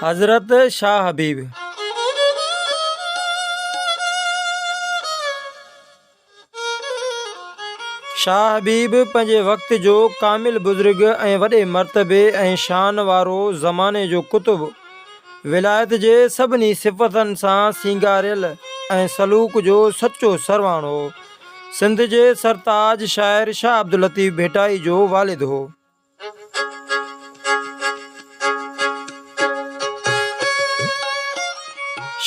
حضرت شاهه حبيب. شاهه حبيب پنهنجي وقت جو ڪامل بزرگ ۽ وڏي مرتبي ۽ شان وارو زماني جو قطب، ولايت جي سڀني صفتن سان سينگاريل ۽ سلوڪ جو سچو سرواڻ هو. سنڌ جي سرتاج شاعر شاهه عبداللطيف ڀٽائي جو والد هو.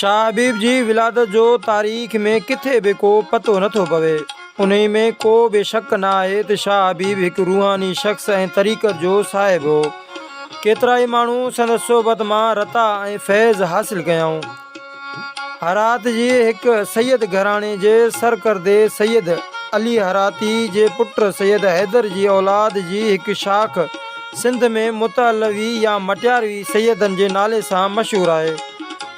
شاهه حبيب جي ولادت جو تاريخ ۾ ڪٿي به ڪو پتو نٿو پوي. انهي ۾ ڪو به شڪ نه آهي ته شاهه حبيب هڪ روحاني شخص ۽ طريقت جو صاحب هو. ڪيترائي ماڻهو سندس صحبت مان رتا ۽ فيض حاصل ڪيائون. هرات جي هڪ سيد گهراڻي جي سرڪردي سيد علي هراتي جي پٽ سيد حيدر جي اولاد جي هڪ شاخ سنڌ ۾ متعلوي يا مٽياروي سيدن جي نالي سان مشهور آهي،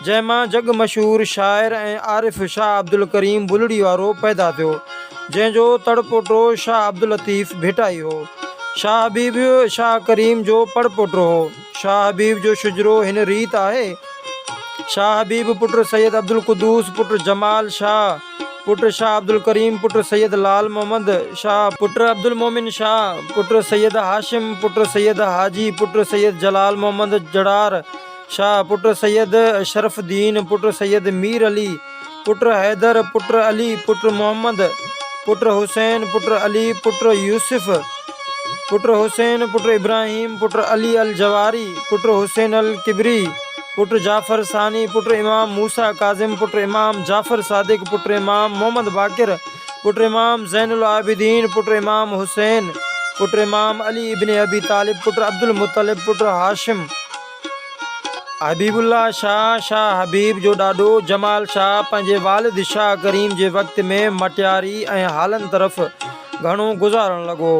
جنهن مان جڳ مشهور شاعر ۽ عارف شاهه عبدالڪريم بلڙي وارو پيدا ٿيو، جنهن جو تڙپوٽو شاهه عبداللطيف ڀٽائي هو. شاهه حبيب شاهه ڪريم جو پڙپوٽو هو. شاهه حبيب جو شجرو هن ريت آهي، شاهه حبيب پٽ سيد عبدالقدوس پٽ جمال شاهه پٽ شاهه عبدالڪريم پٽ سيد لال محمد شاهه پٽ عبدالمومن شاهه پٽ سيد هاشم پٽ سيد حاجي پٽ سيد جلال محمد جڙار شاهه پٽ سيد شرف الدين پٽ سيد مير علي پٽ حيدر پٽ علي پٽ محمد پٽ حسين پٽ علي پٽ يوسف پٽ حسين پٽ ابراهيم پٽ علي الجواري پٽ حسين الڪبري پٽ جعفر ثاني پٽ امام موسيٰ ڪاظم پٽ امام جعفر صادق پٽ امام محمد باقر پٽ امام زين العابدين پٽ امام حسين پٽ امام علي ابن ابي طالب پٽ عبدالمطلب پٽ هاشم. حبيب الله شاهه، شاهه حبيب جو ڏاڏو جمال شاهه پنهنجي والد شاهه ڪريم جي وقت ۾ مٽياري ۽ هالن طرف گهڻو گذارڻ لڳو.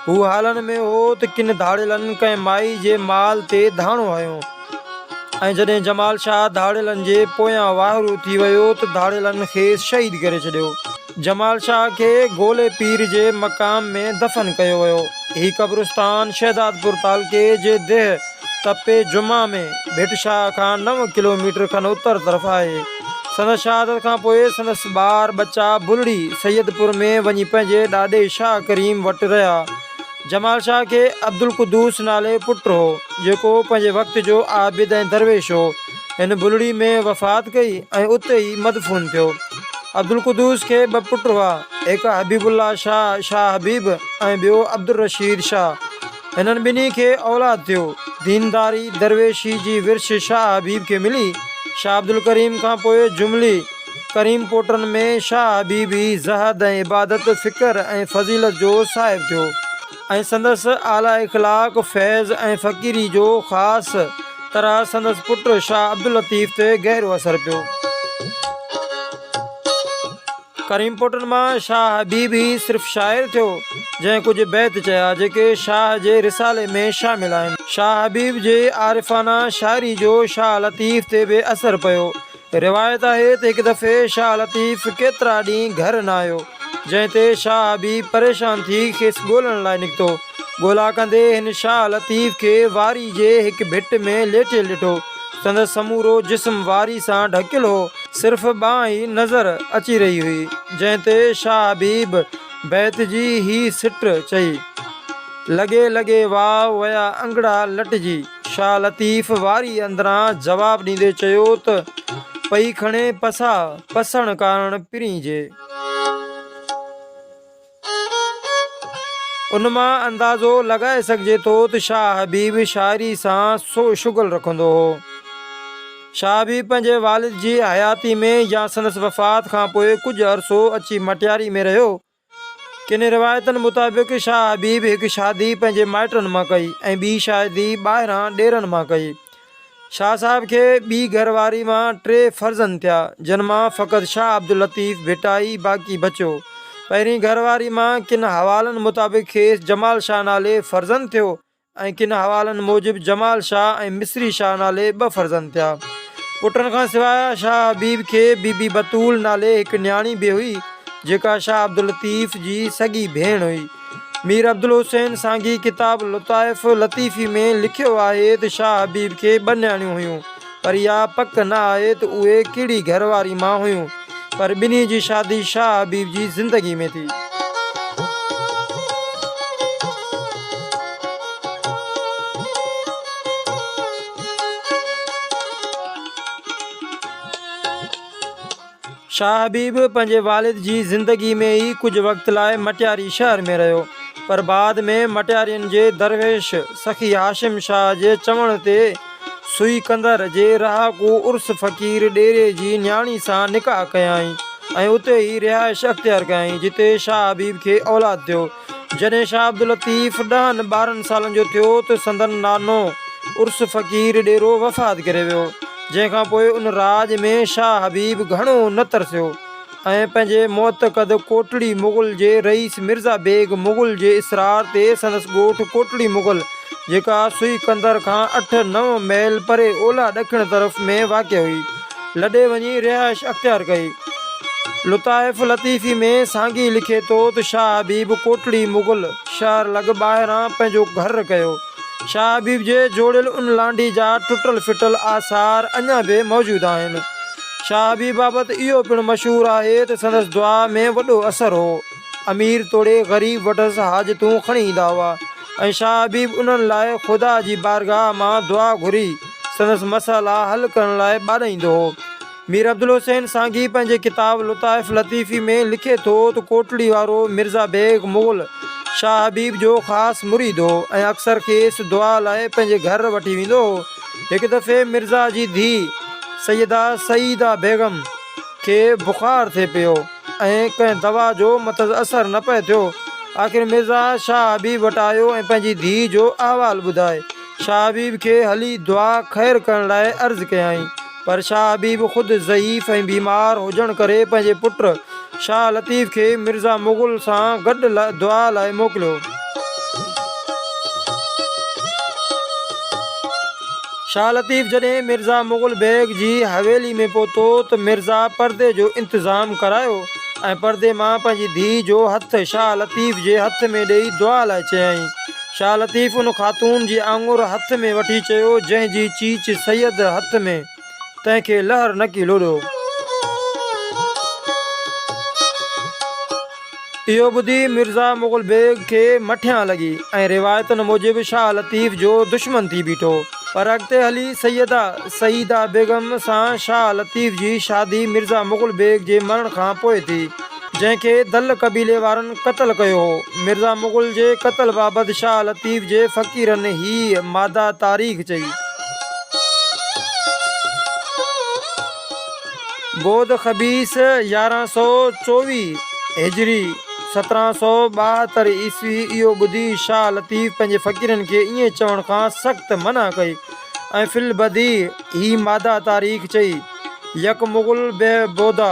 هو هالن ۾ هو ته ڪن ڌاڙيلن ڪنهن مائي جي مال تي ڌاڻو هنيو ۽ جڏهن جمال شاهه ڌاڙيلن جي پويان واهرو ٿي ويو ته ڌاڙيلن کيس شهيد ڪري ڇڏيو. جمال شاهه کي گولي پير جي مقام ۾ دفن ڪيو ويو. هي قبرستان شهدادپور تعلقي جي ديهه تپي جمعه ۾ ڀٽ شاهه کان نو ڪلو ميٽر کن اتر طرف آهي. سندس شهادت کان پوء سندس ٻار ٻچا بلڙي سيدپور ۾ وڃي پنهنجي ڏاڏي شاهه ڪريم وٽ رهيا. جمال شاهه کي عبدالقدوس نالي پٽ هو، جيڪو پنهنجي وقت جو عابد ۽ درويش هو. هن بلڙي ۾ وفات ڪئي ۽ اتي ئي مدفون ٿيو. عبدالقدوس کي ٻه پٽ هئا، هڪ حبيب الله شاهه، شاهه حبيب، ۽ ٻيو عبدالرشيد شاهه. هنن ٻنهي کي اولاد ٿيو. دينداري، درويشي جي ورث شاهه حبيب کي ملي. شاهه عبدالڪريم کان پوء جملي ڪريم پوٽن ۾ شاهه حبيب ئي زهد ۽ عبادت، فڪر ۽ فضيلت جو صاحب ٿيو ۽ سندس اعليٰ اخلاق، فيض ۽ فقيري جو خاص طرح سندس پٽ شاهه عبداللطيف تي گهرو اثر پيو. ڪريم پوٽن مان شاهه حبيب ئي صرف شاعر ٿيو، جنهن ڪجهه بيت چيا، جيڪي شاهه جي رسالي ۾ شامل آهن. شاهه حبيب جي عارفانه شاعري جو شاهه لطيف تي به اثر پيو. روايت آهي ته هڪ دفعي شاهه لطيف ڪيترا ڏينهن گهر نه آيو، جنهن تي شاهه حبيب پريشان ٿي کيس ڳولڻ لاء نڪتو. ڳولا ڪندي هن شاهه لطيف کي واري جي هڪ ڀٽ ۾ ليٽيل ڏٺو. سندس سمورو جسم واري سان ڍڪيل هو. صرف ٻانهن ئي نظر اچي رهي هئي، جنهن تي شاهه حبيب بيت جي هي سٽ چئي، لڳي لڳي واء ويا انگڙا لٽجي. شاهه لطيف واري اندران جواب ڏيندي چيو ته، پئي کڻي پساهه، پسڻ ڪارڻ پرين جي. ان مان اندازو لڳائي سگهجي ٿو ته شاهه حبيب شاعري سان شغل رکندو هو. شاهه حبيب پنهنجي والد جي حياتي ۾ يا سندس وفات کان پوء ڪجهه عرصو اچي مٽياري ۾ رهيو. ڪن روايتن مطابق شاهه حبيب هڪ شادي پنهنجي مائٽن مان ڪئي ۽ ٻي شادي ٻاهران ڏيرن مان ڪئي. شاهه صاحب کي ٻي گهر واري مان ٽي فرزند ٿيا، جن مان فقط شاهه عبداللطيف ڀٽائي باقي بچيو. پهرين گهر واري مان ڪن حوالن مطابق کيس جمال شاهه نالي فرزند ٿيو ۽ ڪن حوالن موجب جمال شاهه ۽ مصري شاهه نالي ٻه فرزند ٿيا. پٽن کان سواء شاهه حبيب کي بي بي بتول نالي هڪ نياڻي به هئي، جيڪا شاهه عبداللطيف جي سڳي ڀيڻ هئي. مير عبدالحسين سانگي ڪتاب لطائف لطيفي ۾ لکيو آهي ته شاهه حبيب کي ٻه نياڻيون هيون. پر اها پڪ نه آهي ته اهي ڪهڙي گهر واري مان هيون، پر ٻنهي جي شادي شاهه حبيب جي زندگي ۾ ٿي. شاهه حبيب پنهنجي والد جي زندگي ۾ ئي ڪجهه وقت لاء مٽياري شهر ۾ رهيو، پر بعد ۾ مٽيارين جي درويش سخي هاشم شاهه جي چوڻ تي سوئي ڪندر جي رهاڪو عرس فقير ڏيري جي نياڻي سان نڪاح ڪيائين ۽ اتي ئي رهائش اختيار ڪيائين، جتي شاهه حبيب کي اولاد ٿيو. جڏهن شاهه عبداللطيف ڏهن ٻارهن سالن جو ٿيو ته سندن نانو عرس فقير ڏيرو وفات ڪري ويو، جنهن کان پوء ان راڄ ۾ شاهه حبيب گهڻو نه ترسيو ۽ پنهنجي معتقد ڪوٽڙي مغل جي رئيس مرزا بيگ مغل جي اصرار تي سندس ڳوٺ ڪوٽڙي مغل جيڪا سوئي ڪندر کان اٺ نو ميل پري اولهه ڏکڻ طرف ۾ واقع هئي، لڏي وڃي رهائش اختيار ڪئي. لطائف لطيفي ۾ سانگي لکي ٿو ته شاهه حبيب ڪوٽڙي مغل شهر لڳ ٻاهران پنهنجو گهر ڪيو. شاهه حبيب جي جوڙيل ان لانڍي جا ٽٽل ڦٽل آثار اڃا به موجود آهن. شاهه حبيب بابت اهو پڻ مشهور آهي ته سندس دعا ۾ وڏو اثر هو. امير توڙي غريب وٽس حاجتون کڻي ايندا هئا ۽ شاهه حبيب انهن لاء خدا جي بارگاهه مان دعا گهري سندس مسئلا حل ڪرڻ لاء ٻاڏائيندو هو. مير عبدالحسين سانگي پنهنجي ڪتاب لطائف لطيفي ۾ لکي ٿو ته ڪوٽڙي وارو مرزا بيگ مغل شاهه حبيب جو خاص مريد هو ۽ اڪثر کيس دعا لاء پنهنجي گهر وٺي ويندو هو. هڪ دفعي مرزا جي ڌيء سيده سعيده بيگم کي بخار ٿي پيو. ۽ ڪنهن دوا جو مٿس اثر نه پئي ٿيو. آخر مرزا شاهه حبيب وٽ آيو ۽ پنهنجي ڌيء جو احوال ٻڌائي، شاهه حبيب کي هلي دعا خير ڪرڻ لاء عرض ڪيائين. پر شاهه حبيب خود ضعيف ۽ بيمار هجڻ ڪري پنهنجي پٽ شاهه لطيف کي مرزا مغل سان گڏ دعا لاء موڪليو. شاهه لطيف جڏهن مرزا مغل بيگ جي حويلي ۾ پهتو ته مرزا پردي جو انتظام ڪرايو ۽ پردي مان پنهنجي ڌيء جو هٿ شاهه لطيف جي هٿ ۾ ڏيئي دعا لاء چيائين. شاهه لطيف ان خاتون جي آڱر هٿ ۾ وٺي چيو، جنهن جي چيچ سيد هٿ ۾، تنهن کي لهر نڪي لوڏو. اهو ٻڌي مرزا مغل بيگ کي مٺيان لڳي ۽ روايتن موجب شاهه لطيف جو دشمن ٿي بيٺو. پر اڳتي هلي سيده سعيده بيگم سان شاهه لطيف جي شادي مرزا مغل بيگ جي مرڻ کان پوء ٿي، جنهن کي دل قبيلي وارن قتل ڪيو هو. مرزا مغل جي قتل بابت شاهه لطيف جي فقيرن هيء ماده تاريخ چئي. بود خبيث 1124 هجري، 1772 عيسوي، اهو ٻڌي شاهه لطيف پنهنجي فقيرن کي ائين چوڻ کان سخت منع ڪئي ۽ في البديهه هي ماده تاريخ چئي، يڪ مغل به بودا،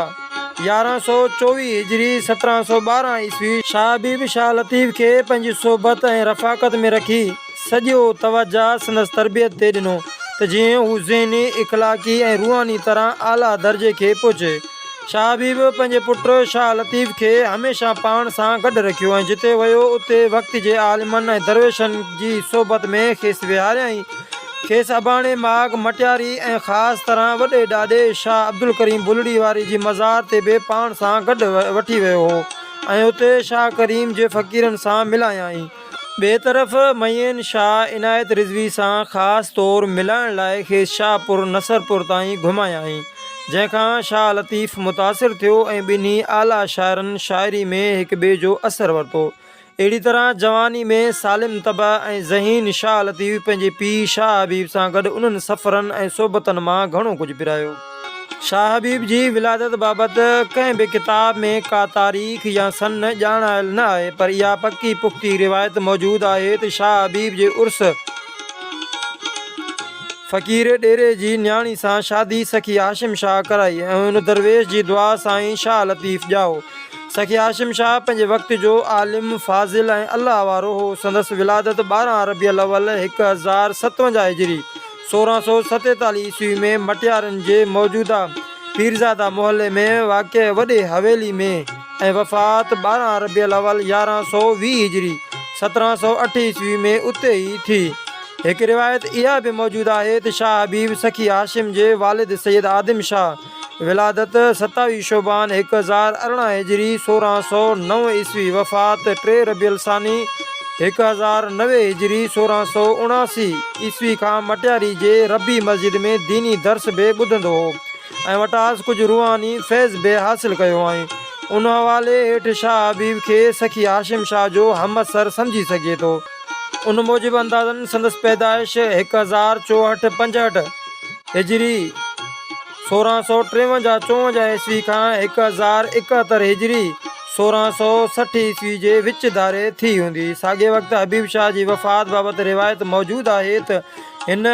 1124 هجري، 1712 عيسوي، شاهه حبيب شاهه لطيف کي پنهنجي صحبت ۽ رفاقت ۾ رکي، سڄو توجهه سندس تربيت تي ڏنو ته جيئن هو ذهني، اخلاقي ۽ روحاني طرح اعليٰ درجي کي پهچي. شاهه حبيب پنهنجي پٽ شاهه لطيف کي هميشه پاڻ سان گڏ رکيو ۽ جتي ويو اتي وقت جي عالمن ۽ درويشن جي صحبت ۾ کيس ويهاريائين. کيس اباڻي ماڳ مٽياري ۽ خاص طرح وڏي ڏاڏي شاهه عبدالڪريم بلڙي واري جي مزار تي به پاڻ سان گڏ وٺي ويو هو ۽ اتي شاهه ڪريم جي فقيرن سان ملايائين. ٻئي طرف مئين شاهه عنايت رضوي سان خاص طور ملائڻ لاء کيس شاهپور نصرپور تائين گهمايائين، جنهن کان شاهه لطيف متاثر ٿيو ۽ ٻنهي اعليٰ شاعرن شاعري ۾ هڪ ٻئي جو اثر ورتو. اهڙي طرح جواني ۾ سالم طبع ۽ ذهين شاهه لطيف پنهنجي پيء شاهه حبيب سان گڏ انهن سفرن ۽ صحبتن مان گهڻو ڪجهه پرايو. شاهه حبيب جي ولادت بابت ڪنهن به ڪتاب ۾ ڪا تاريخ يا سن ڄاڻايل نه آهي، پر اها پڪي پختي روايت موجود آهي ته شاهه حبيب جي عرس فقير ڏيري جي نياڻي سان شادي سخي هاشم شاهه ڪرائي ۽ ان درويش جي دعا سان ئي شاهه لطيف ڄائو. سخي هاشم شاهه پنهنجي وقت جو عالم، فاضل ۽ الله وارو هو. سندس ولادت 12 ربيع الاول 1057 هجري، 1647 عيسوي ۾ مٽيارين جي موجوده پيرزاده محلي ۾ واقع وڏي حويلي ۾ ۽ وفات 12 ربيع الاول 1120 هجري، 1708 عيسوي ۾ اتي ئي ٿي. هڪ روايت اها به موجود آهي ته شاهه حبيب سخي هاشم جي والد سيد آدم شاهه، ولادت، 27 شعبان 1018 هجري، 1609 عيسوي، وفات، 3 ربيع الثاني 1090 هجري، 1679 عيسوي کان مٽياري جي ربي مسجد ۾ ديني درس به ٻڌندو هو ۽ وٽانئس ڪجهه روحاني فيض به حاصل ڪيو هئائين. ان حوالي هيٺ شاهه حبيب کي سخي هاشم شاهه جو همعصر سمجهي سگهجي ٿو. ان موجب اندازن سندس پيدائش 1064 65 هجري، 1653 54 عيسوي کان 1071 هجري، 1660 عيسوي جي وچ ڌاري ٿي هوندي. ساڳئي وقت حبيب شاهه جي وفات بابت روايت موجود آهي ته هن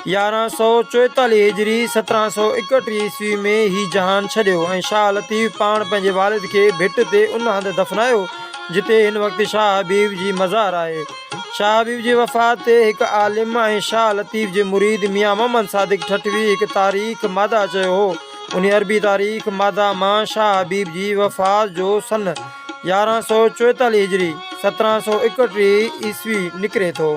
1144 هجري، 1731 عيسوي ۾ هي جهان ڇڏيو ۽ شاهه لطيف پاڻ پنهنجي والد کي ڀٽ تي ان هنڌ دفنايو جتي هن وقت شاهه حبيب جي مزار آهي. شاهه حبيب جي وفات تي هڪ عالم ۽ شاهه لطيف جي مريد ميان محمد صادق ٺٽوي هڪ تاريخ ماده چيو هو. انهي عربي تاريخ ماده مان شاهه حبيب جي وفات جو سن 1144 هجري، 1731 عيسوي نڪري ٿو.